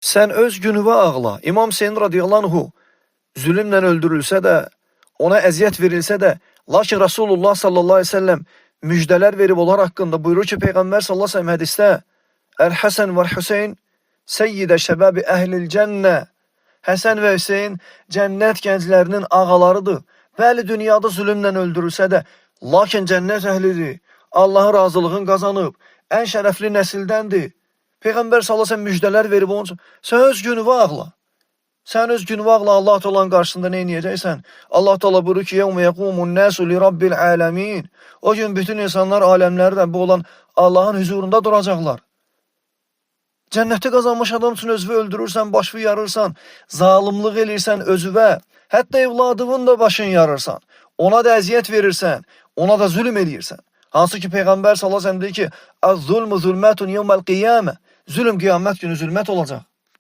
Sən öz günüvə ağla. İmam Hüseyin radiyallahu anhu zülmlə öldürülsə də, ona əziyyət verilsə də, lakin Rasulullah sallallahu əleyhi və səlləm müjdələr verib onlar haqqında buyurur ki, Peyğəmbər sallallahu əleyhi və səlləm hədisdə Əl-Həsən və Hüseyn seyyidə şəbəbi əhlil cənnə. Həsən və Hüseyn cənnət gənclərinin ağalarıdır. Bəli, dünyada zülmlə öldürülsə də, lakin cənnət əhlidir. Allahın razılığını qazanıb, ən şərəfli nəsildəndir. Peyğəmbər sallallahu əleyhi və səlləm müjdələr verib onun üçün. Sən öz gününü ağla. Sən öz gününü ağla, Allah Taala'nın qarşısında nə edəcəksən? Allah Taala buyurur ki: "Yevme yequmun nasu li rabbil alamin." O gün bütün insanlar aləmləri Rəbbi olan Allahın huzurunda duracaqlar. Cənnəti qazanmış adam üçün özünü öldürürsən, başını yarırsan, zalımlıq eləyirsən özüvə, hətta evladının da başını yarırsan. Ona da əziyyət verirsən, ona da zülm eləyirsən. Hansı ki Peyğəmbər sallallahu əleyhi və səlləm deyir ki: "Az-zulmu zulmatun yevmel qiyamə." Zülm qiyamət günü zülmət olacaq.